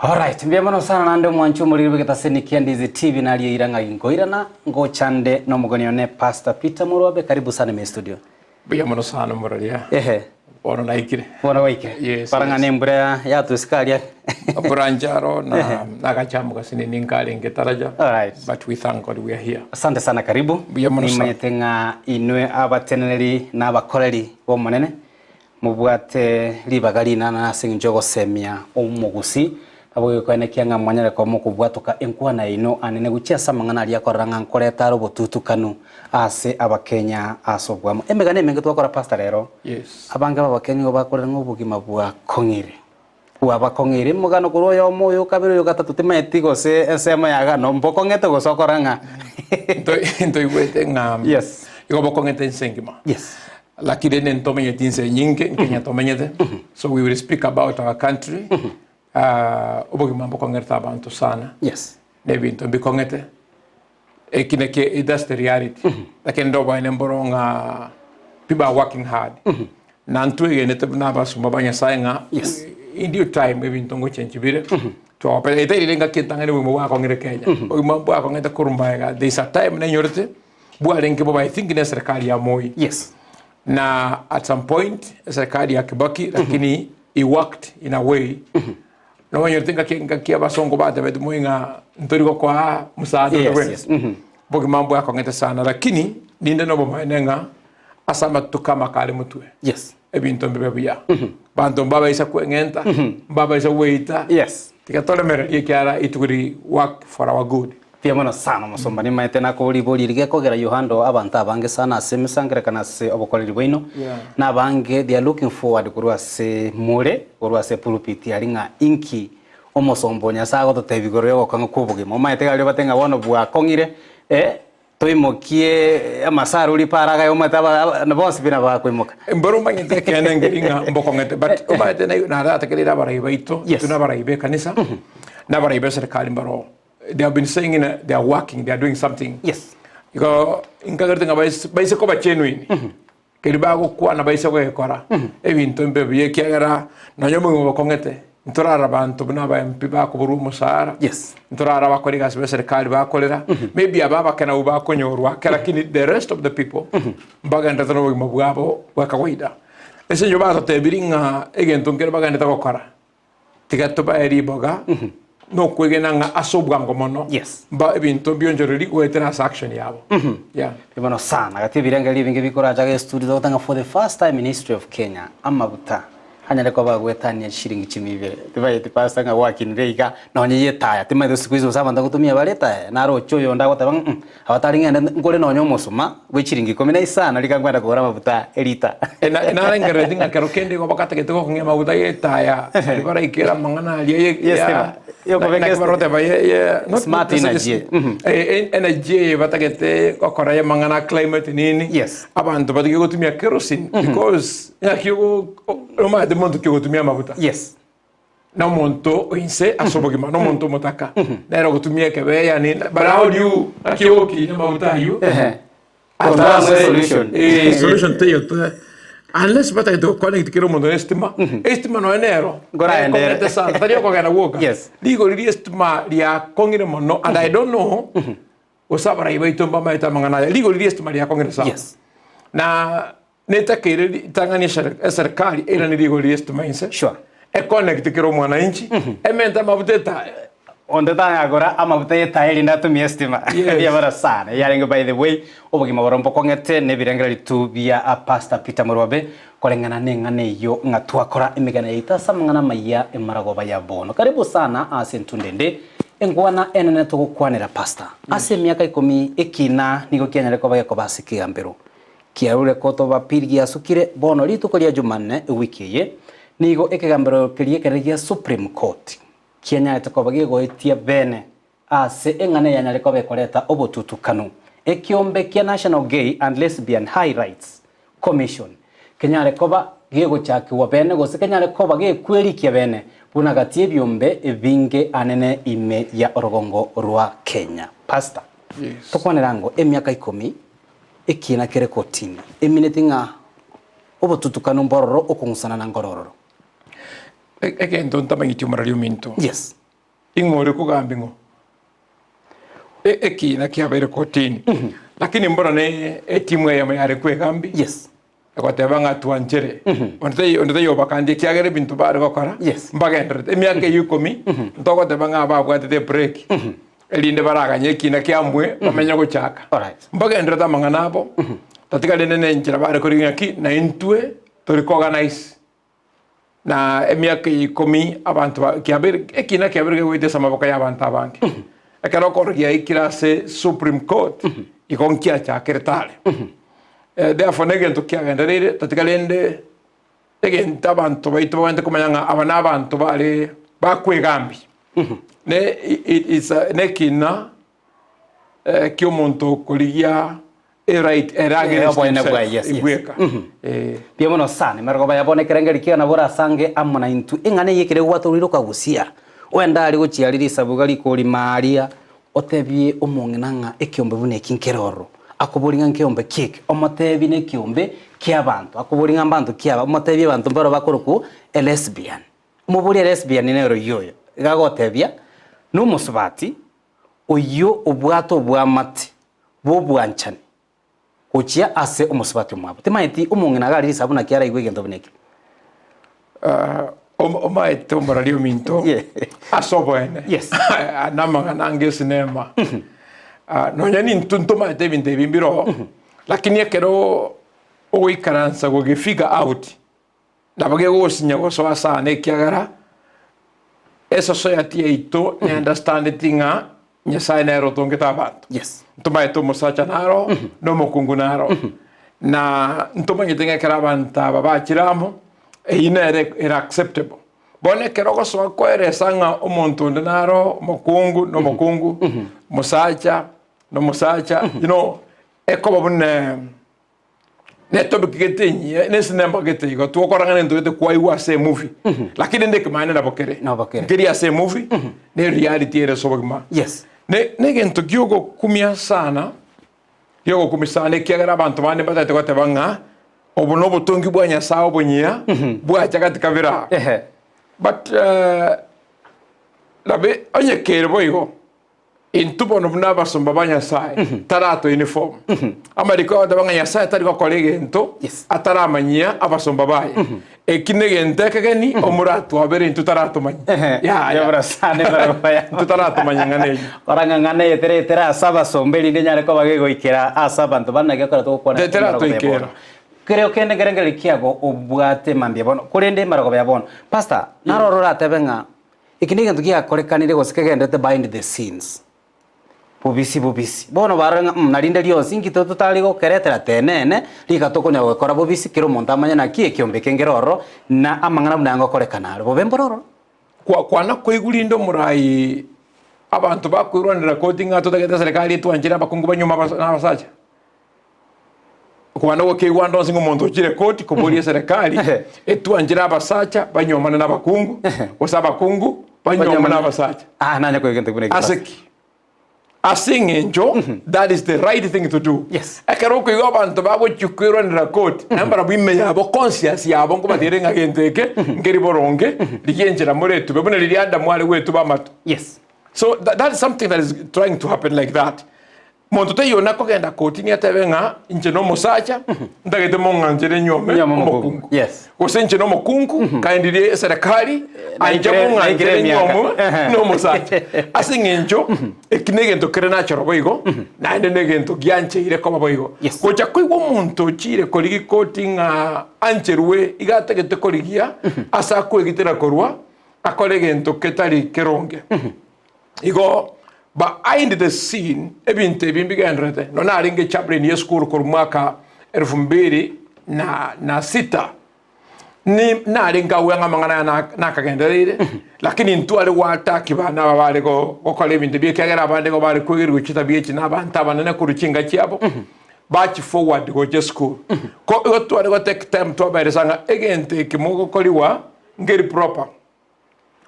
Alright, mbuya mono sana naende omwanchi omoriri bw'egetaseni kia Ndizi TV nario ira ng'a ginkoirana ngochande nomogeni one Pastor Peter Morwabe karibu sana ime studio. Mbuya mono sana omoraria. Ehe. Bono naikire. Bono gwaikire. Yes, Bara ng'a yes. ne embura yatosika aria. Embura njaro na nagachamoka sinini nkarenge taraja. Alright. But we thank God we are here. Asante sana karibu. Mbuya mono sana. Nimanyete ng'a inwe abateneneri na abakoreri b'Omonene Mobwate ribaga rinene ase engencho y'ogosemia omogusii, nabo gekoenekia ng'a mwanyare koba mokobwatoka enkwana yaino anene gochia ase amang'ana aria akorora ng'a nkoreta are obotutukanu ase abakenya ase obwamo. Emegano emenge twakora pastor rero, Yes. abange b'abakenya nigo bakorera ng'a obogima bwakong'ire, bwabakong'eire emogano korwa oyomo oyo okabere oyo gatato timaeti gose ensemo ya gano mbokong'ete gose okora ng'a Nto- Ntoigwete ng'a Yes. igo bokong'ete ense engima. Yes. Lakini rende ntomenyeti inse enyinge, Kenya tomenyete. So we will speak about our country. Ah, obogima mbokong'erete abanto sana. Yes. Na ebinto mbikong'ete. Eki naki that's the reality. Lakini ndo oboene mboro ng'a people are working hard. Na ntwegenete buna abasomba ba Nyasaye ng'a Yes. in due time ebinto ngochenchi bire. Twagopera etairire engaki entang'ani obogima bwakong'ire Kenya. Obogima mbwakong'ete korwa magega. There is a time nenyorete bwarenge bobe I think ne serikali ya Moi. Yes. Na at some point eserikali ya Kibaki lakini he worked in a way nobanyorete ngaki ngaki abasongo batebete Moi ng'a ntori gokoa msaada Yes, onde bwensi. yes. Mhm. Bogima mbwakong'ete sana lakini ninde nobomaene ng'a ase amatuko amakare motwe Yes. ebinto mbibe buya banto mbabaisa kweng'enta mbabaisa gweita Yes. tiga toremererie ekiara it will work for our good. Mbuya mono sana omosomba nimaete nakoboria riborio eri gekogera Yohando abanto abange sana ase emesangerekano ase obokoreri bwaino Yeah. na abange they are looking forward korwa ase more korwa ase pulpit aria ng'a inki omosomba o Nyasae agototebia igoro yogokong'a kwa obogima omaete iga aria obate ng'a bono bwakong'ire eh toimokie amasaruri para agaye omanyete aba aba bonsi pi nabo bakoimoka. Mboro omanyete ekeene nkeri ng'a mbokong'ete but omanyete nai naratekereire abarai baito Yes. intwe na abarai ba ekanisa na abarai ba eserekari mbaro they have been saying ng'a they are working they are doing something Yes. Igo nkagerete ng'a baise baise koba genuine keri bagokwana baise goekora ebinto mbibe buya ekiagera nonye omogima bokong'ete ntorara abanto buna aba MP bakoborwa omosara Yes. ntorara abakora egasi ba eserekari bakorera maybe aba abake nabwo bakonyorwa ake lakini the rest of the people mbagenderete na obogima bwabo bwa kawaida. Ase eng'encho batotebirie ng'a egento nkere bagenderete gokora Tiga tobae riboga nokwegena ng'a ase obwango mono Yes. mba ebinto mbionchoreri goetera ase action yabo. Yeah. Mbuya mono sana. Gati ebirengererio ebinge bikoracha age studio togoteba ng'a for the first time in history of Kenya amaguta anyare koba agoetania chishilingi chimia ibere. Tibaeti pastor ng'a gwakinire iga nonye ye etaya timaeti siku hizi gose abanto ngotumia bare etaya naroche oyonde agoteba ng'a mm abatari ng'ende nkore nonye omosuma bwe chiringi ikomi na isano rika nkwenda kogora amafuta elita. Narengereretie ng'a kero kende igo bagatagete gokong'ia amaguta y'etaya aria baraikere amang'ana aria ye- Yes, ya- Steve. Yokobeka naki esti- baroteba ye- ye- not- Smart not energy. necessarily- Energy eye batagete gokora y'amang'ana a climate nini Yes. abanto batige gotumia kerosene because naki ogo- omanyete monto ki ogotumia amaguta Yes. Na omonto o inse ase obogima, na omonto omotaka, nere ogotumia ekebe, yani but how do you naki ogokinya amaguta ayio Ehe. Atase- Otang'e solution. Eh, solution teiyo te unless batagete goconnect kera omonto na estima estima nonya nero Nkoraendere. ekong'ete sana tari okogenda gwoka Yes. rigori ria estima riakong'ire mono and i don't know gose abarai baito mbamaete amang'ana aya rigori ria estima riakong'ire sana Yes. Na netakeire ritang'ani eserikari eirane rigori ri'estima inse, Sure. econnect kera omwananchi, emente amafuta etaya. Onde tanyagora amafuta y'etaya erinde atumie estima. Yes. Riabara sana. Yarenge by the way, obogima boria mbokong'ete na ebirengererio tu bia Pastor Peter Murwabe koreng'ana neng'ana eyio ng'a twakora emegano yaito ase amang'ana amayia emaragoba ya bono. Karibu sana ase entundo ende engwana enene togokwanera Pastor. Ase emiaka ikomi ekina nigo kianyare koba gekoba ase ekegambero. Kiarure kotoba pi giasukire bono rituko ria Jumanne ewiki eye, nigo ekegambero keria ekenene gia Supreme Court kianyarete koba gegoetia bene ase eng'ana eyanyare koba ekoreta obotutukanu. Ekiombe kia National Gay and Lesbian High Rights Commission kenyare koba gegochakigwa bene gose kenyare koba gekwerikia bene buna gati ebiombe ebinge anene ime ya orogongo rwa Kenya. Pastor, Yes. tokwanere ango emiaka ikomi Ekiina kere kotini, emineti ng'a obotutukanu mbororo okong'usana na ngorororo. Egento ntamanyeti omorari ominto. Yes. Ing'o ore kogambia ng'o? E- Ekina kiabeire kotini. Lakini mboro ne etimu eyemo yare kwegambia. Yes. Egoteba ng'a twanchere. Onde taiyo onde taiyo obakandia ekiagera ebinto bare gokora Yes. mbagendererete. Emiaka eyio ikomi ntogoteba ng'a babwatete ebreak erinde baraganye ekina kiamwe bamenye gochaka. Alright. Mbagendererete amang'ana abo tatiga rende na enchera bare korigia ng'aki naintwe tori koorganize na emiaka eye ikomi abanto ba kiabeire ekina kiabeire kegoeta ase amaboko ya abanto abange. Ekero okorora giaikire ase supreme court, igo nkiachakerete are. Therefore na egento kiagendereire tatiga rende egento abanto baito babwenerete komanya ng'a aba na abanto bare bakwegambia. Ne i- it's a nekina ki'omonto okorigia eright ere Eh, against oboene himself, bwaye, yes, yes. ebweka. Eh. Mbuya mono sana, emerogoba ya bono ekerengerio kiao nabo orasange amo naintwe. Eng'ana eye ekero egwata orwire okagusia, oende aria gochia aria risabuga rikorima aria, otebie omong'ina ng'a ekeombe buna eki nkere ororo. Akoborie ng'a nkeombe ki eke? Omotebie nekeombe kiabanto. Akoborie ng'a mbanto ki aba? Omotebie abanto mbaro bakorokwa elesbian. Omoborie elesbian nere oyio oyo. Iga agotebia, nomosubati oyio obwate oboamate bw'obwanchani gochia ase omosubati omwabo. Timaeti omong'ina iga aria risabu naki araigwe egento buna ekio. Omaete omorari ominto Yeah. ase oboene Yes. namang'ana ange esinema nonya nintwe ntomaete ebinto ebi mbiroo lakini ekero ogoikaransa goge figure out Nabo kegosinya gosoa sana ekiagera esociety yaito ne understandeti ng'a Nyasaye nere otongete abanto. Yes. Ntomaete omosacha naro na omokungu naro. Na ntomanyete ng'a ekero abanto aba bachire amo, eyio nere ere acceptable. Bono ekero ogosoa koeresa ng'a omonto onde naro omokungu na omokungu, omosacha na omosacha, you know, ekoba buna Netopic gete enyia, ne esinema gete igo twokora ng'a nento gete kwaigwa ase emovie, lakini rende ekemanene nabo kere. Nabo kere. Nkeri ase emovie, ne reality ere ase obogima. Yes. Ne negento kiogokumia sana, kiogokumia sana ekiagera abanto bande mbatagete goteba ng'a obo na obotongi bwa Nyasaye obonyia bwacha gati kabere aa. Ehe. But nabe onye kere boigo. Intwe bono buna abasomba ba Nyasae, taratoa uniform. Amariko agoteba ng'a Nyasae tari gokora egento Yes. ataramanyia abasomba baye. Eki negento ekegeni omoratwabere intwe taratomanya. Ehe. Yaya. Yabura sana ebarabara ya- Intwe taratomanya ng'ana eyio. Kora ng'a ng'ana eye tere tere ase abasomba erinde enyare koba gegoikera ase abanto bande naki ekero togokwana Te- emerogo ya teratoikera. bono. Kere okende nkerengererio kiago obwate mambia bono korende emerogo ya bono. Pastor, naroro oratebe ng'a Eki negento giakorekanire gose kegenderete behind the scenes. Bobisi bobisi. Bono barore ng'a mm narinde rionsi inki to totari gokeretera tenene, rika tokonyara gokora bobisi kera omonto amanye naki ekiombe eke nkere ororo, na amang'ana buna aya ngokorekana are. Bobe mbore ororo. Kwa kwana koigwa rinde omorai abanto bakoirwanera koti ng'a totagete eserekari etwanchere abakungu banyuome abas na abasacha. Kwana gokeigwa ande onsi ng'a omonto ochire koti koboria eserekari etwanchere abasacha banyuomane na abakungu gose abakungu banyuomane na abasacha. Ah, nanye koigwa egento buna ekio Ase pastor. ki? Ase eng'encho that is the right thing to do. Yes. Ekero okoigwa abanto bagochia koirwanera koti, naende barabwo ime yabo conscious yabo nkobatere ng'a gento eke nkeri boronge, rigia enchera moretube buna riria Adamu are goetuba amato. Yes. So that, that is something that is trying to happen like that. Monto taiyo onakogenda kotini atebe ng'a inche nomosacha, ntagete mong'anchere nyuome Nyuome omokungu. omokungu. Yes. Gose inche nomokungu, kaendirie eserekari, anche Naikire- mong'anchere naikire emiaka. nyuomwe nomosacha. Ase eng'encho, eki negento kere natural boigo, naende negento giancheire koba boigo. Yes. Gocha koigwa omonto ochire korigia koti ng'a ancherwe, iga atagete korigia ase akoegitera korwa, akore egento ketari keronge. Igo behind the scene ebinto ebi mbigendererete nonya narenge chaplain ye esukuru korwa mwaka elfu mbili na na sita ni narenge agwo ng'a amang'ana aya na- nakagendereire lakini ntware goataki bana aba bare go gokora ebinto ebi ekiagera abande nigo bare koegerigwa chitabia echi na abanto abanene korwa chinka chiabo bachi forward gocha esukuru. Ko igo tware go take time twabaeresa ng'a egento eke mogokoriwa nkeri proper.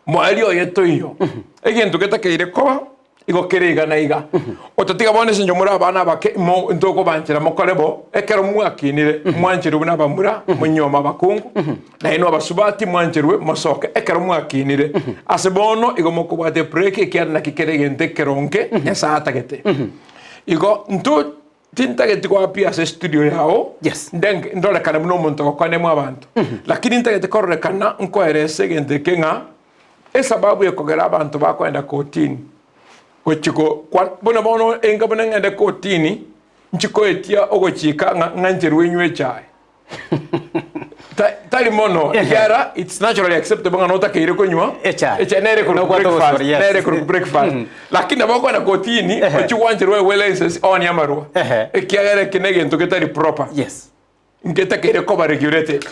Moerio oye toiyo. Egento getakeire koba, Igo kere iga na iga. Otatiga bono ase inche more abana abake, mo ntokobanchera mokore bo, ekero mwakinire, mwancherwe buna abamura, monyuome abakungu, na inwe abasubati mwancherwe mosoke ekero mwakinire. Ase bono igo mokobwata ebreak ekiagera naki kere egento ekeronge Nyasae atagete. Igo nto tintageti goappear ase estudio yao, Yes. nde ndorekane buna omonto ogokonemwa abanto, lakini ntagete kororekana nkoeresa egento eke ng'a Esababu ekogera abanto bakoenda kotini gochi ko kwa buna bono enga buna ng'ende kotini nchi koetia ogochika ng'a ng'ancherwe inywe echae. Ta tari mono ekiagera it's naturally acceptable ng'a notakeire konywa Echae. echae nere korwa Nobwate breakfast obosori, yes. nere korwa breakfast. Lakini nabo okoenda kotini ochi gwancherwa oegwe license oonie amarwa Ehe. ekiagera eke na egento getari proper. Yes. Ngetakeire koba regulated.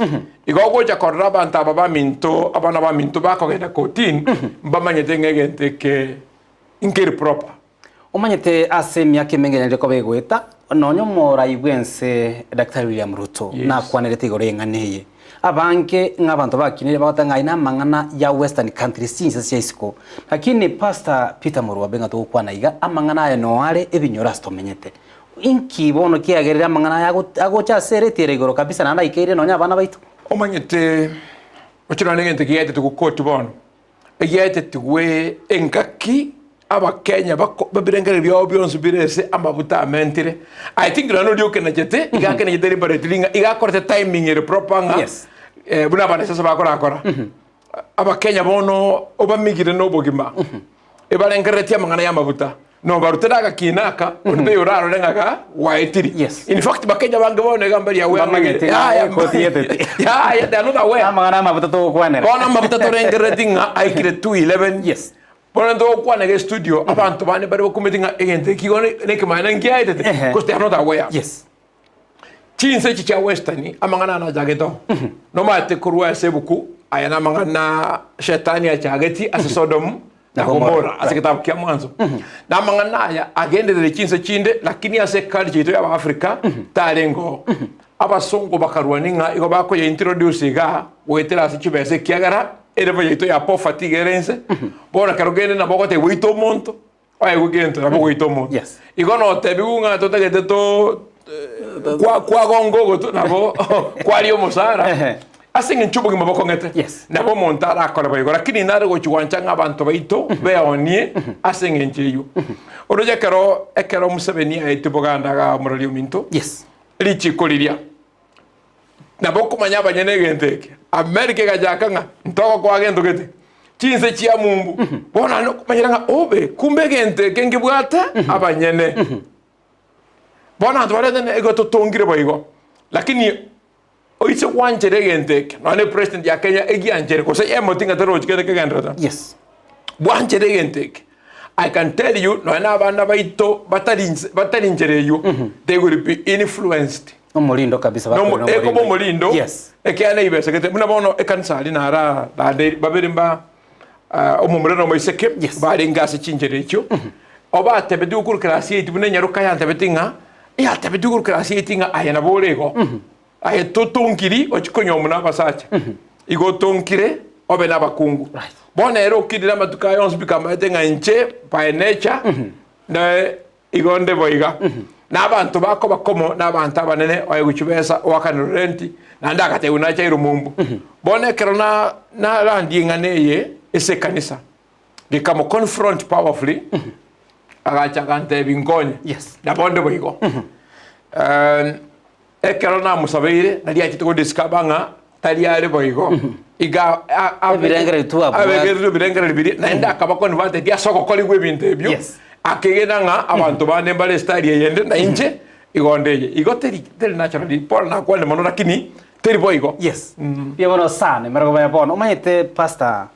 Igo ogocha korora abanto aba baminto, abana baminto bakogenda kotini, mbamanyete ng'a egento eke nkeri proper. Omanyete ase emiaka emenge nyarire koba egoeta, nonya omorai bw'ense Daktari William Ruto Yes. nakwanerete igoro y'eng'ana eye. Abange ng'a abanto bakinire bagoteba ng'a ayio namang'ana ya western countries chinse chia isiko. Lakini Pastor Peter Morwabe ng'a togokwana iga, amang'ana aya noo are ebinyoro ase tomenyete. Inki bono kiagerire amang'ana aya agocha ase ereti ere igoro kabisa naende aikeire nonya abana baito? Omanyete, ochire nonye negento giaetetigwe koti bono, egiaetetigwe engaki abakenya bako ebirengererio biabo bionsi bire ase amabuta amentire. I think nonye oria okenachete, iga akenachete deliberately ng'a iga akorete timing ere proper ng'a Yes. buna abanasiasa bakorakora. Abakenya bono obamigire nobogima, ebarengereretie amang'ana y'amabuta, nobarutire agakina aka, onde taiyo orarore ng'a ga gwaetiri. Yes. In fact Bakenya bange bono iga mbari aware Mbamanyete ng'a Yaya, ekoti yetete. yaya, they are not aware. Amang'ana y'amabuta togokwanera. Bono amabuta torengerereti ng'a aikire 2:11. Yes. Bono ntogokwana iga estudio, abanto bande mbare bakumeti ng'a egento eki igo nekemanyana nkiaetete, Ehe. because they are not aware. Yes. Chinse echi chia Western amang'ana aya nachagete oo. Nomanyete korwa ase ebuku aya namang'ana shetani achageti ase Sodom na Gomora ase egetabu kia mwanso. Na amang'ana aya agenderere chinse chinde lakini ase eculture yaito ya Abaafrika tarenge oo. Abasongo bakarwania ng'a igo bakoye introduce igaa goetera ase chibesa ekiagera elevel yaito ya poverty iga ere inse. Bono ekero kende nabo ogotebia goita omonto. Oegwe gento nabo goita omonto. Yes. Igo notebiwu ng'a totagete to kwa kwagonga ogoto nabo kwaria omosara Ehe. ase eng'encho obogima bokong'ete Yes. nabo omonto arakore boigo lakini nare gochi gwancha ng'a abanto baito beonie ase eng'encho eyio. Oroche ekero ekero Museveni aetwe Buganda igaa omorori ominto Yes. richiko riria Nabo okomanya abanyene egento eke. America egachaka ng'a ntogokoa gento gete. Chinse chia mumbu. Bono naende okomanyera ng'a obe kumbe egento eke nkebwate abanyene. Bono abanto barente ne igo totongire boigo. Lakini oise gwanchera egento eke, nonya ne president ya Kenya egianchere gose emoti ng'a terochi kende kegenderete. Yes. Bwanchere egento eke. I can tell you nonya na abana baito batari nse batari nchera eywo, they will be influenced. Omorindo kabisa Nomo- bakore ekoba omorindo Yes. ekiagera neibesegete buna bono ekanisa aria nara rande babere mba ah, omomura na omoiseke Yes. barenge ase chinchera echio obatebeti gokuru class eight buna enyaroka yantebeti ng'a yatebeti gokuru class eight ng'a aye nabo ore igo aye totonkiri ochie konywa buna abasacha igo otonkire obe na abakungu Right. bono ere okirire amatuko aye onsi mpaka amaete ng'a inche by nature ne Igo nde boiga, na abanto bakoba komo nabanto abanene oegwe chibesa oakanirwe renti, naende agatebiwa nachairwe mumbu. Bono ekero na narandie eng'ana eye ase ekanisa, gekamo confront powerfully, agacha agantebia nkonye. Yes. Nabo nde boigo. Eh, Ekero namosabeire, nario achete godiscover ng'a tari are boigo. Iga a- a- Ebirengererio twabwate. abegerire ebirengererio biria, naende akaba converted ase ogokorigwa ebinto ebio, Yes. akegena ng'a abanto bande mbare estyle eyende, na inche igo nde eye. Igo teri teri naturally, Paul nakwane mono lakini teri boigo. Yes. Mbuya mono sana emerogo ya bono. Omanyete pastor,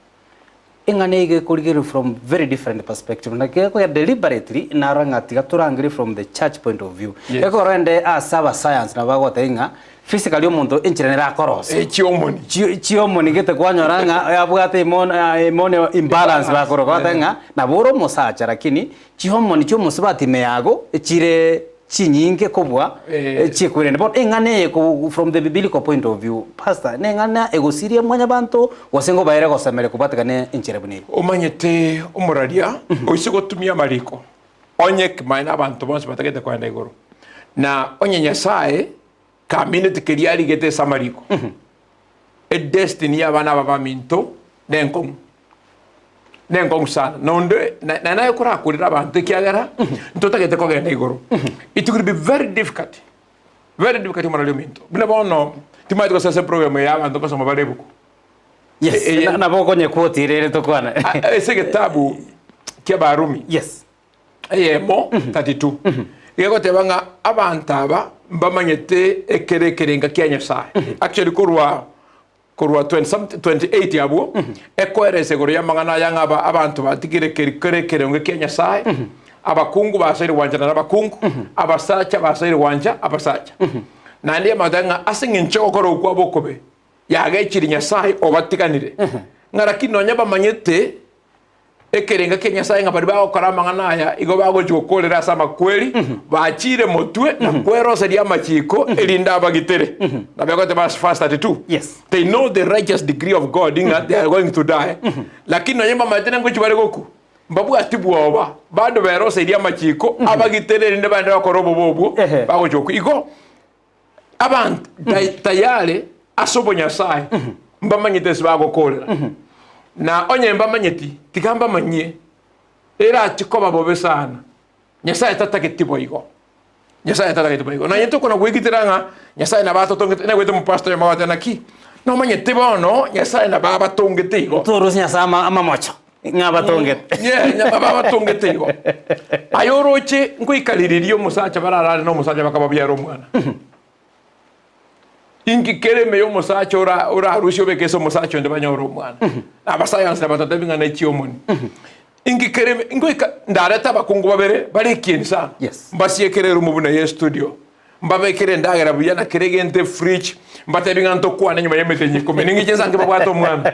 Eng'ana eye iga ekorigereria from very different perspective, naki gekoya deliberately narora ng'a tiga torangerie from the church point of view. Yes. Ekero rende ase abasayansi nabo bagoteba ng'a physically omonto enchera nere akorosa. Eh, chiomoni. Chi- chiomoni gete kwanyora ng'a abwate hormone hormone imbalance bakoroka bagoteba ng'a nabo ore omosacha lakini chihormone chia omosubati ime yago echire. chinyinge kobua chi'ekwerende. Bono eng'ana eye from the biblical point of view, pastor, neng'ana egosiria mwanyabanto gose ngobaere gosemeria kobwatekana enchera buna eye? Omanyete omoraria oise gotumia amariko onye ekemanyererio abanto bonsi batagete kogenda igoro, na onye Nyasaye kamineti keria arigete ase amariko, edestiny y'abana aba baminto nenkong'u. Nenkong'u sana. Nonde na na naye korakurera abanto ekiagera ntotagete kogenda igoro. It will be very difficult, very difficult omorari ominto. Buna bono timanyeti gose ase eprogram eye abanto nkosoma bare ebuku. Yes, Eye- nabo okonyequote ere tokwana. Ase egetabu kia Abarumi. Yes. Eyemo 32 gegoteba ng'a abanto aba mbamanyete ekere ekerenga kia Nyasaye. Actually korwa korwa 20 something 28 abwo ekoeresa igoro y'amang'ana aya ng'a aba abanto batigire keri kere ekerengo kia Nyasaye, abakungu basaire gwanchana na abakungu, abasacha basaire gwancha abasacha. Naende yamanyete ng'a ase eng'encho y'ogokora okwo kwabo okobe, yagechire Nyasaye obatiganire, ng'a lakini nonya bamanyete Ekerenga kia Nyasae ng'a baria bagokora amang'ana aya igo bagochia gokorera ase amakweri, bachiire motwe na kweroseria amachiko erinde abagitere. Nabo egoteba ase verse 32. Yes. They know the righteous decree of God ng'a they are going to die. Lakini nonye mbamaete nengochia bare gokwa, mbabwati bwoba, bado beroseirie amachiko abagitere erinde baende bakore obobe obwo Ehe. bagochia gokwa. Igo Abanto tayare ase obonyasae mbamanyete ase bagokorera, na onye mbamanyeti, tiga mbamanyie, erache koba bobe sana. Nyasae tatageti boigo. Nyasae tatageti boigo. Nonye tokona goikitera ng'a Nyasae nabo atotongete, naigwete omopastor oyomo agoteba naki, nomanyete bono Nyasae nabo abatongete igo. Torusia Nyasae amamocho ng'a abatongete. Yeah, nabo abatongete igo. Aye oroche nkoikaririria omosacha bararare na omosacha bakababiara omwana. Inki kere ime y'omosacha ora orarusie obeke ase omosacha onde banyore omwana? Abasayansi nabatotebi ng'a ne chiomoni. Inki kere ime ngoika ndarete abakungu babere bare ekieni sana. Yes. Mbasiekere eroom buna eye estudio. Mbabekere endagera buya na kera egento efridge, mbatebi ng'a ntokwane nyuma y'emetienyi ikomi. Ning'iche nsange babwate omwana.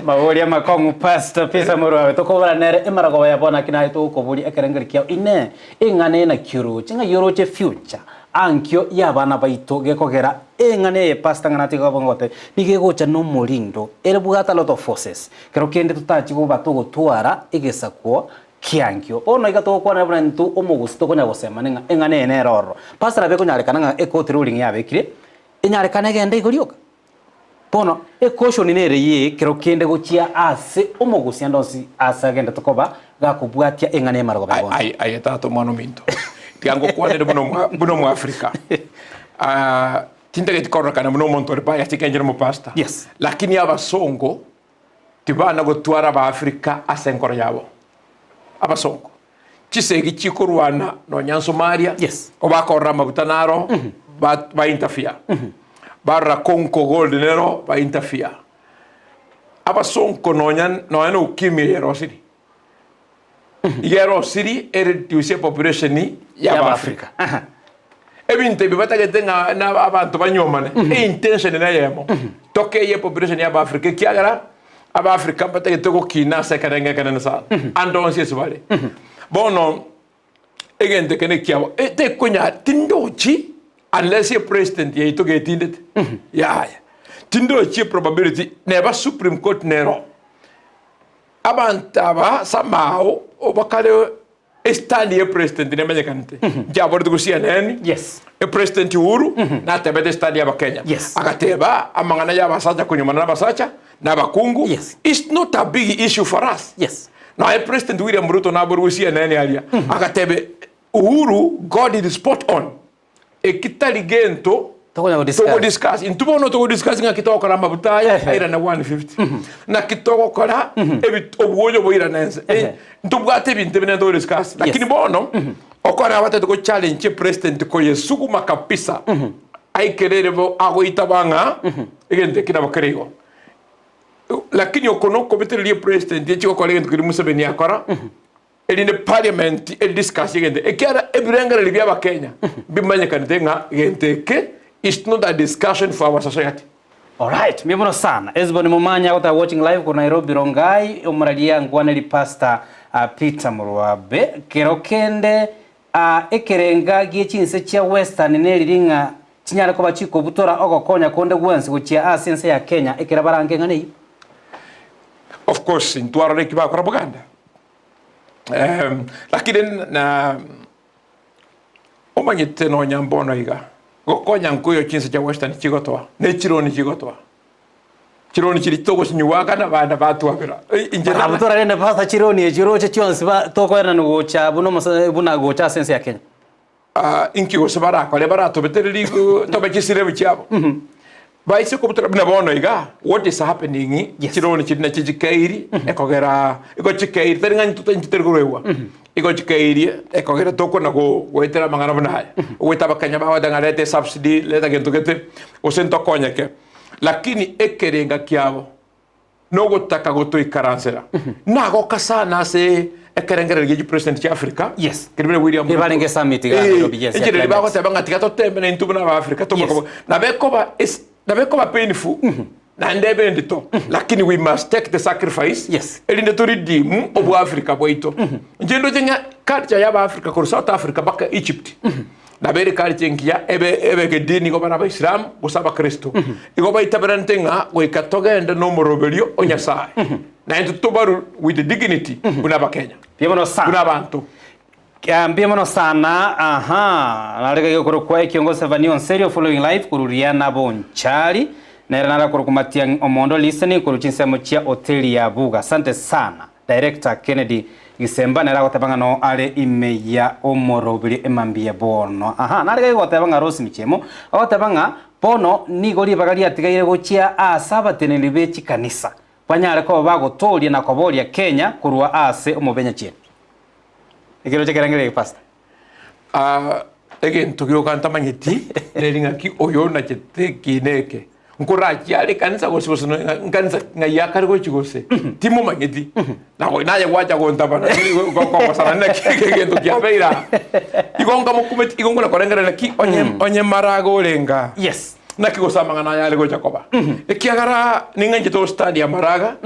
Maboria amakong'u Pastor Peter Morwabe tokobora nere emaragoba ya bono naki naye togokoboria ekerengeri kiao inee eng'ana eye naki oroche ng'ai oroche future ankio y'abana baito gekogera eng'ana eye Pastor ng'a natiga koba ngote nigo egocha nomorindo ere bwate a lot of forces kero kende totachi koba togotwara egesakuo Kiankio. Bono iga togokwana buna intwe omogusi tokonya gosemania ng'a eng'ana eye nere ororo. Pastor nabo ekonyarekana ng'a ekoti ruling yabekire, enyarekane egende igo rioka. Bono ecaution nere eye ekero kende gochia ase omogusi ande onsi ase agendete koba gakobwatia eng'ana y'amarogoba ya bono. Aye aye tata omwana ominto, tiga ngokwanere buna omwa buna omoafrika. Ah, tintageti kororekana buna omonto ore biased ekiagera inche nomopastor. Yes. Lakini abasongo Tibana gotwara Abaafrika ase enkoro yabo. Abasongo. Chisegi chikorwana nonya Somalia, Yes. obakorora amaguta naro, ba, ba interfere. Barora Congo gold nero, ba interfere. Abasongo nonya nonya na ukimwi eye erosiri. Iga erosiri ereduce population ya Abaafrika. Aha. Ebinto ebi batagete ng'a na abanto banyuomane, eintention neyemo, tokeyie population ya Abaafrika ekiagera Abaafrika mbatagete gokina ase ekerengo ekenene sana, ande onsi ase bare. Bono egento eke nekiabo, e tekonya tindochi unless epresident yaito getindete, yaya, tindochi eprobability neba supreme court nero. Abanto aba somehow bakare estand ye president nemenyekanete nchiaborete go CNN Yes. epresident Uhuru natebete estand ya abakenya Yes. agateba amang'ana ya abasacha konyomana na abasacha na abakungu Yes. is not a big issue for us Yes. Naye president William Ruto naborwe go CNN aria agatebe Uhuru God is spot on Eki tari gento Tokonya godiscuss. togodiscuss. Intwe bono togodiscuss ng'aki togokora amabuta aya Ehe. airane 150. Naki togokora ebi- obwoyo boirane ense. Ehe. Eh, Ntobwate ebinto ebinene togodiscuss. Lakini bono okore abatete go challenge president koyesuguma kabisa aikerere bo agoitaba ng'a egento eki nabo kere igo. Lakini oko nokobetereria president echi gokora egento keria Museveni akora. Erinde parliament ediscuss egento ekiagera ebirengererio bia abakenya mbimanyekanete ng'a gento eke is not a discussion for our society. Alright, mbuya mono sana. Esbon Momanyi agoteba watching live korwa Nairobi Rongai, omoraria nkwaneri Pastor Peter Murwabe. Kero kende. Aa ekerenga gie chinse chia Western neriri ng'a chinyare koba chikobutora ogokonya konde gwensi gochia ase ense ya Kenya ekero barange eng'ana eyio. Of course ntwarora eki bakora Buganda lakini na omanyete nonya mbono iga gokonya nkoyo chinse chia Western chigotoa ne chironi chigotoa Chironi chiria togosinyuaka na bande batwabera. Inche Abwo torarende pastor chironi echio roche chionsi ba tokoenana gocha buna omosa buna gocha ase ense ya Kenya. Ah, inki gose barakore baratobetereri igo tobe chisirebu chiabo baise kobutora buna bono iga what is happening Yes. chironi chiri nachio chikeiri ekogera igo chikeiri tari ng'a intwe intwe tari koruegwa igo chikeirie ekogera tokona go goetera amang'ana buna aya ogoeta abakenya bagoteba ng'a reta esubsidy reta gento gete gose ntokonyeke. Lakini ekerenga kiabo nogotaka gotoikaransera. Nagoka sana ase ekerengererio gie chipresident chia Africa. Yes. Keri buna William Ruto. Ebarenge summit iga Eh, Nairobi, yes, ya enchera climate. bagoteba ng'a tiga totembe na intwe buna aba Africa Yes. tomokobo. Nabo ekoba es- nabo ekoba painful naende ebe endito lakini we must take the sacrifice Yes. erinde to redeem oboafrica bwaito. Inche ndoche ng'a culture ya abaafrica korwa South Africa mpaka Egypt Nabo ere kare chingiya ebe ebegedini igo bare Abaisilamu gose Abakristo, igo baitaberante ng'a goika togende nomoroberio o Nyasae, naintwe tobarwe with dignity buna Abakenya, Mbuya mono sana. buna abanto. Mbuya mono sana. Aha. Narega igokorokwa ekiongozi Sevani Onserio following live korwa Riana Bonchari. Nere nara korokwa Matiang'i Omondo listening korwa chinsemo chia hoteli ya Buga. Asante sana. Director Kennedy Gisemba nere agoteba ng'a noo are ime ya omorobiri emambia bono. Aha, nare gaiga goteba ng'a Rose Michemo agoteba ng'a bono nigo ribaga riatigaire gochia aase abateneneri be chikanisa banyare koba bagotooria na koboria Kenya korwa aase omobenyachieni. Ekeroche kerengere eke Pastor. Ah, egento gioka ntamanyeti neri ng'aki oyo onachete ekiina eke nkorachie are ekanisa gose gose no- ng'a- nkanisa ng'ai akare gochi gose timomanyeti nago naye gwacha gontabana kogosana naki egento kiabeire aa. Igo nkamokumeti igo nkona korengereria naki onye onye maraga orenga Yes. naki gose amang'ana aya are gocha koba ekiagera ning'anchete gostudy amaraga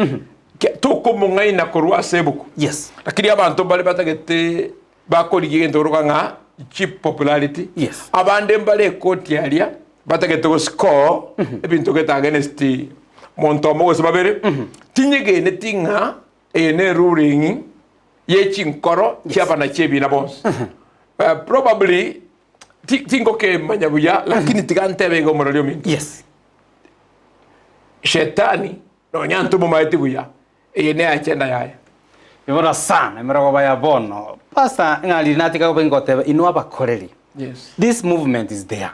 kia- tokomong'aina korwa ase ebuku Yes. Lakini abanto mbare batagete bakorigia egento koroka ng'a cheap popularity. Yes. Abande mbare ekoti aria batagete go score ebinto gete against monto omo gose babere. Tinyegeneti ng'a eye ne ruling ye chinkoro chia abanachi ebina bonsi. Probably ti- tingokemanya buya lakini tiga ntebe iga omorori ominto. Yes. Shetani nonya ntomomaeti buya Eye ne agenda yaye. Bibora sana emerogoba ya bono. Pastor ng'a riria natiga koba ingoteba inwe abakoreri. Yes. This movement is there.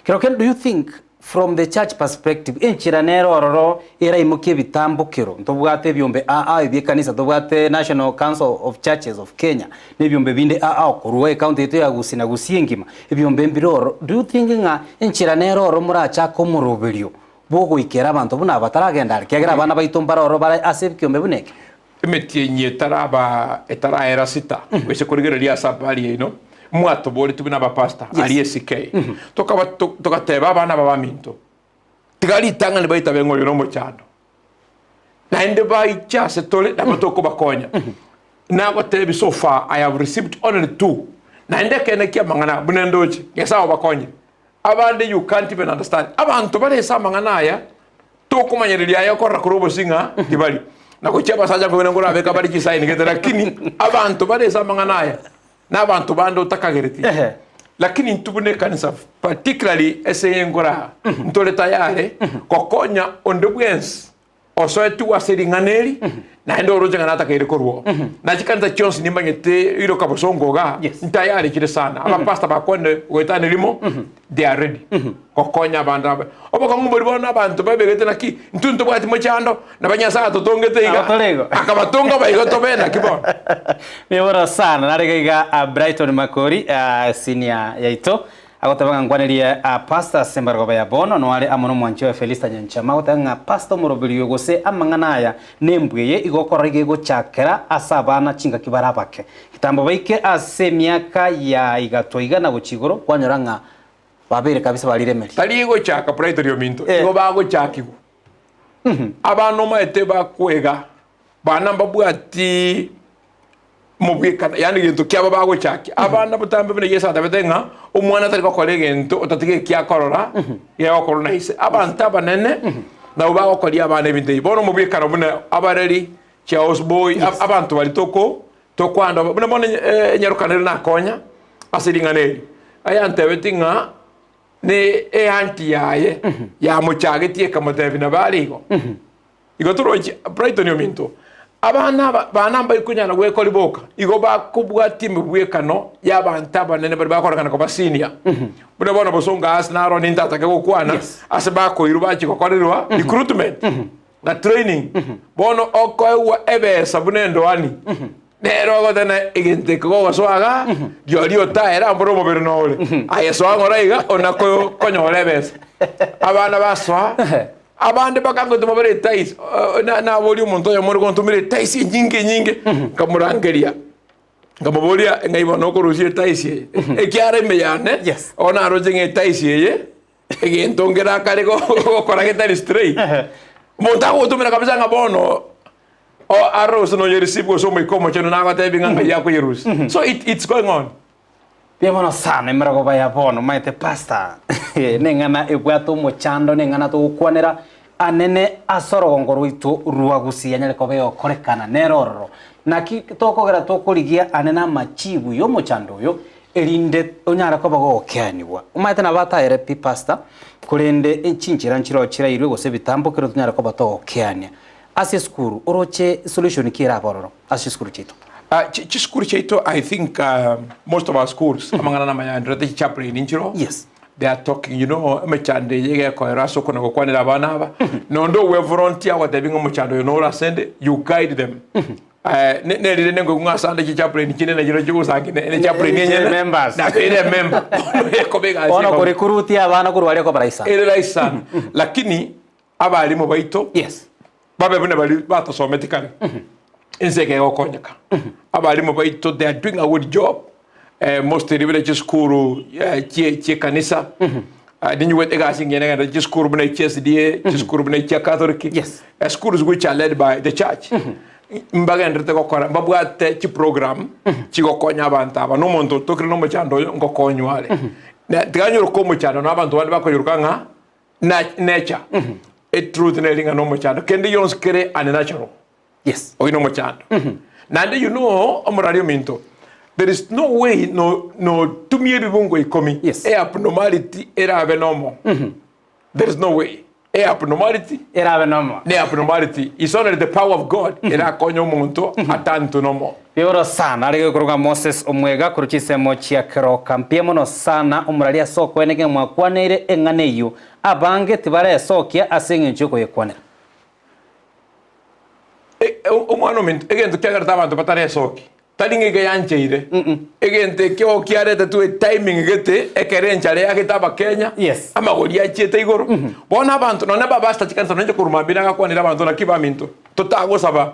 Kero kende do you think from the church perspective enchera nere ororo eraimokie ebitambokero ntobwate ebiombe aa ebie ekanisa ntobwate National Council of Churches of Kenya na ebiombe binde aa korwa ecounty yaito ya Gusii na Gusii engima ebiombe mbire ororo do you think ng'a enchera nere ororo morachake omoroberio bw'ogoikera abanto buna aba bataragenda are, ekiagera abana baito mbare ororo bare ase ekiombe buna eke. Emetienyi etaraba etaraera sita, goise korigereria ase abari yaino, mwatoboretie buna abapastor Yes. aria SK. Tokaba to- togateba abana aba baminto, tiga ritang'ani baitabe ng'a oyo nomochando. Naende baiche ase tore nabo tokobakonya. Nagotebi so far I have received only two. Naende ekeene ki'amang'ana buna ndoche, Nyasae obakonyire. Abande you can't even understand. Abanto bare ase amang'ana aya tokomanyereria aya okorora korwa obosie ng'a tibari. Na gochia abasacha nkobera nkorabeka bare chisaini gete lakini abanto bare ase amang'ana aya na abanto bande otakagereti. Ehe. Lakini intwe buna ekanisa particularly ase eye nkoraa ntore tayari gokonya onde bwensi Osoetigwe ase ring'ana eri, naende oroche ng'a natakeire korwa oo. Na chikanisa chionsi nimanyete iroka bosongo igaa, Yes. ntayarechire sana. Abapastor bakwane goetania rimo, they are ready gokonya abanto aba. Obokong'u boria bono abanto babegete naki, intwe ntobwati mochando, nabo Nyasaye atotongete iga, Nabo tore igo. akabatonga baigo tobe naki bono. Miboro sana narega iga ah, Brighton Makori ah, senior yaito Agoteba ng'a nkwanerie aa pastor ase embarogoba ya bono, noare amo nomwanchi oye Felista Nyanchama, agoteba ng'a pastor omoroberi oyo gose amang'ana aya nembwa eye igo okorora iga egochakera ase abana chingaki bare abake. Kitambo baike ase emiaka ya igatwa iga na gochia igoro, kwanyora ng'a babeire kabisa barire emeri. Tari egochaka Brighton ominto, Eh. igo bagochakigwa. Abana omaete bakwega, bana mbabwati. Mobwekano, yaani gento kiabo bagochakia. Abana botambe buna Yeso atabete ng'a omwana tari gokora egento otatiga eki akorora gegokorwa na ise. Abanto abanene nabo bagokoria abana ebinto ebi. Bono omobwekano buna abareri, chihouse boy, abanto baria toko tokwanda buna bono enyaroka nere nakonya ase ring'ana eri. Ayantebeti ng'a ne eanti yaye yamochagetie ekamotebia nabo are igo. Igo toroche Brighton ominto, abana aba bana mbari konyara gwekori boka, igo bakobwatia emebwekano y'abanto abanene baria bakorekana koba senior. Buna bono bosongo ase naro nintatake gokwana, ase bakoirwa bachia gokorerwa recruitment na training. Bono okoegwa ebesa buna endoani, nere ogoteba egento eke gogosoa igaa, rirorio otaere ambore omobere nore. Aye soa ng'ora iga ona konyora ebesa. Abana basoa. Abande bakangotoma bare etaisi, naboria omonto oyomo ore gontomera etaisi enyinge enyinge, nkamorangeria, nkamoboria ng'ai bono okorusia etaisi eye, ekiara ime yane, Yes. oo naroche ng'a etaisi eye, egento nkere akare gokora getari straight. Omonto agogotomera kabisa ng'a bono, o arore gose noye receive gose omoika omochenu nagotebi ng'a ng'ai akoyerusia. So it it's going on. Mbuya mono sana emerogoba ya bono omanyete pastor neng'ana ebwate omochando neng'ana togokwanera anene ase orogongo rwaito rwa gusii anyare koba egokorekana nere ororo. Naki tokogera tokorigia anene amachibu ya omochando oyo erinde onyare koba gogokeanigwa. Omanyete nabo atayere pi pastor korende chinchera nchiroo chirairwe gose ebitambo kero tonyare koba togokeania. Ase esukuru oroche solution ki erabe ororo ase chisukuru chiaito? Chisukuru chiaito I think most of our schools amang'ana namaya ndorete chichaplain nchiro Yes. they are talking you know emechando eye egekoera ase okona gokwanera abana aba nonde owe volunteer agotebi ng'a omochando oyo nore ase ende you guide them nerire nengoku ng'a ase ande chichaplain chinde nachio chigosangi ne chaplain Chire enyene members. nabeire emember bono ekoba egasi Bono ekoba korikurutia abana korwa aria koba rahisi sana. ere rahisi sana lakini abalimu baito Yes. babe buna baria batosometi kare, ense eke egokonyeka. Abalimu baito they are doing a good job, mostly buna chisukuru chie chiekanisa, ninyigwete egasi engiya negenda chisukuru buna echia SDA, chisukuru buna echia Catholic, Yes. schools which are led by the church, mbagenderete gokora, mbabwate chiprogram chigokonya abanto aba, na omonto otokire na omochando oyo ngokonywa are. Na tiga nyorokwa omochando na abanto bande bakonyoruka ng'a na nature etruth neri ng'a nomochando kende gionsi kere unnatural Yes. oyio nomochando naende you know omorari ominto there is no way no notumia ebibungo ikomi Yes. e abnormality erabe nomo there is no way e abnormality Erabe nomo. ne abnormality is only the power of God erakonye omonto atanto nomo. Igoro sana are gokorwa Moses omwega korwa chinsemo chia keroka. Mbuya mono sana omorari ase okoeneka ng'a mwakwaneire eng'ana eyio. Abange tibaresokia ase engencho y'okoyekwanera. Omwana ominto, egento kiagerete abanto bataresoki, tari ng'a iga yancheire. Egento ekio kiaretetwe etiming gete, ekero enchara eagete abakenya, Yes. amagori achiete igoro. Bono abanto, nonye abapastor chikanisa nonye korwa mambia nagakwanire abanto naki baminto, totagosaba.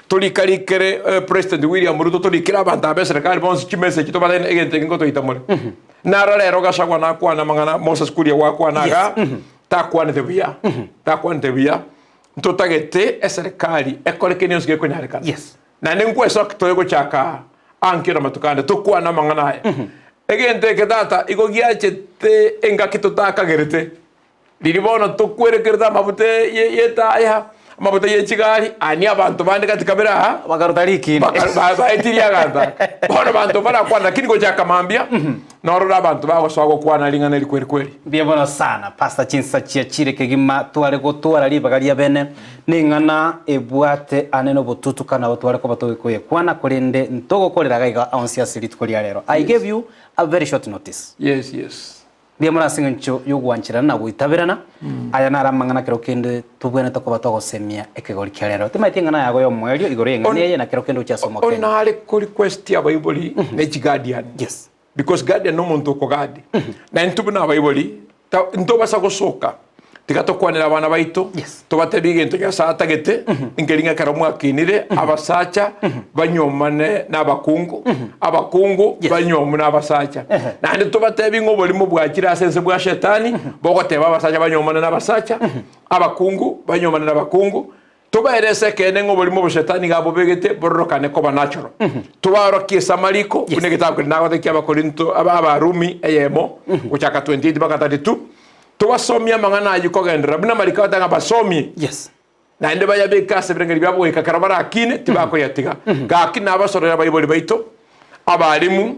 Torikarikere President William Ruto torikere abanto aba eserekari bonsi chimessage tobatebie egento eke ngotoita more. Naro rero Gachagua nakwana amang'ana Moses Kuria gwakwana igaa takwanete buya takwanete buya ntotagete eserekari ekore kende gionsi gekonyarekana. Yes. Naende nkwesoki tore gochaka ankio na matuko ande tokwane amang'ana aya. Egento eke tata igo giachete engaki totakagerete. Riria bono tokwerekerete amabuta y'etaya, amabuta ye chigari, ani abanto bande gati kabere aa, Bakaruta rikina. Baetirie aganto aka. Bono abanto barakwana, lakini gochaka mambia, norore abanto bagosoa gokwana ring'ana eri kweri kweri. Mbuya mono sana Pastor chinsa chiachire kegima tware gotwara ribaga ria bene neng'ana ebwate ane nobotutuka nabo tware koba togokoyekwana korende ntogokorera gaiga onsi ase rituko ria rero I gave you a very short notice. Yes, yes. Mbuya mono ase engencho y'ogwancherana na goitaberana, aya naro amang'ana kero kende tobwenerete koba togosemia ekegori kia rero. Timanyeti eng'ana yago y'omoerio igoro y'eng'ana eye na kero kende gochia ase omokenya. Onare ko request abaibori ne chiguardian. Yes. Because guardian nomonto okogadi. Na intwe buna abaibori ntobasa gosoka tiga tokwanere abana baito Yes. tobatebie egento Nyasaye atagete nkeri ng'a ekero mwakinire abasacha banyuomane na abakungu abakungu Yes. banyuomwe na abasacha Ehe. naende tobatebie ng'a oborimo bwachire ase ense bwa shetani bogoteba abasacha banyuomane na abasacha abakungu banyuomane na abakungu. Tobaere ase ekeene ng'a oborimo oboshetani iga abobegete bororokane koba natural. Tobaorokie ase amariko, buna egetabu keria nagotekia ki'Abakorinto, aba- Abarumi eyemo, gochaka 28 mpaka 32, tobasomie amang'ana ayio kogenderera, buna amariko agoteba ng'a basomie. Yes. Naende bayabeke ase ebirengeri biabo goika ekero barakine, tibakoyatiga. Gaki nabasorore abaibori baito, abalimu,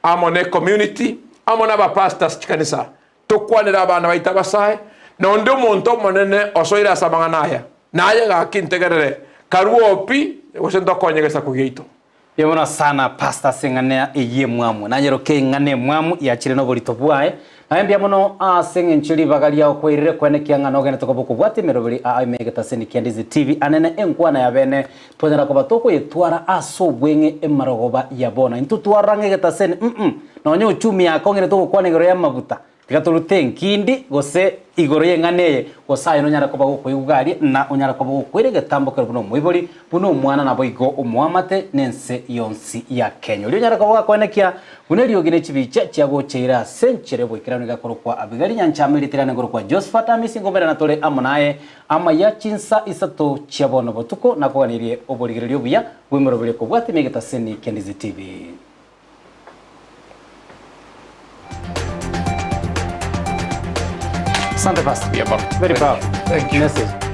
amo ne community, amo na abapastors chikanisa, tokwanere abana baito abasae, na onde omonto omonene osoire ase amang'ana aya, naye gaki ntegerere, karue pi, gose ntokonye egesaku giaito. Mbuya mono sana pastor ase eng'ana eyio emwamu. Nanyeroke eng'ana emwamu yachire noborito bwaye. Naye mbuya mono ase eng'encho ribaga riao kwairire koenekia ng'a nogenete koba okobwatia emeroberi aa ime egetaseni kia Ndizi TV anene enkwana ya bene twanyara koba tokoyetwara ase obweng'e emarogoba ya bono. Intwe twarora ng'a egetaseni mm nonye uchumi yakong'ire togokwana igoro y'amaguta Tiga torute enkindi gose igoro y'eng'ana eye, gose aye nonyare koba gokoigwa aria, na onyare koba gokoira egetambo kere buna omoibori, buna omwana naboigo omoamate, na ense yonsi ya Kenya. Oria onyare koba gakoenekia buna eriogi ne chibicha chiagocheire ase enchera y'oboikeranu igakorokwa Abigaili Nyanchama erieta riane nkorokwa Josephat Amisi nkomerana tore amo naye amaya chinsa isato chia bono botuko nakoganirie oborigereria obuya bw'emeroberio kobwatia negetaseni kia Ndizi TV. Asante Pastor. Mbuya mono. Very powerful. Thank you. Message.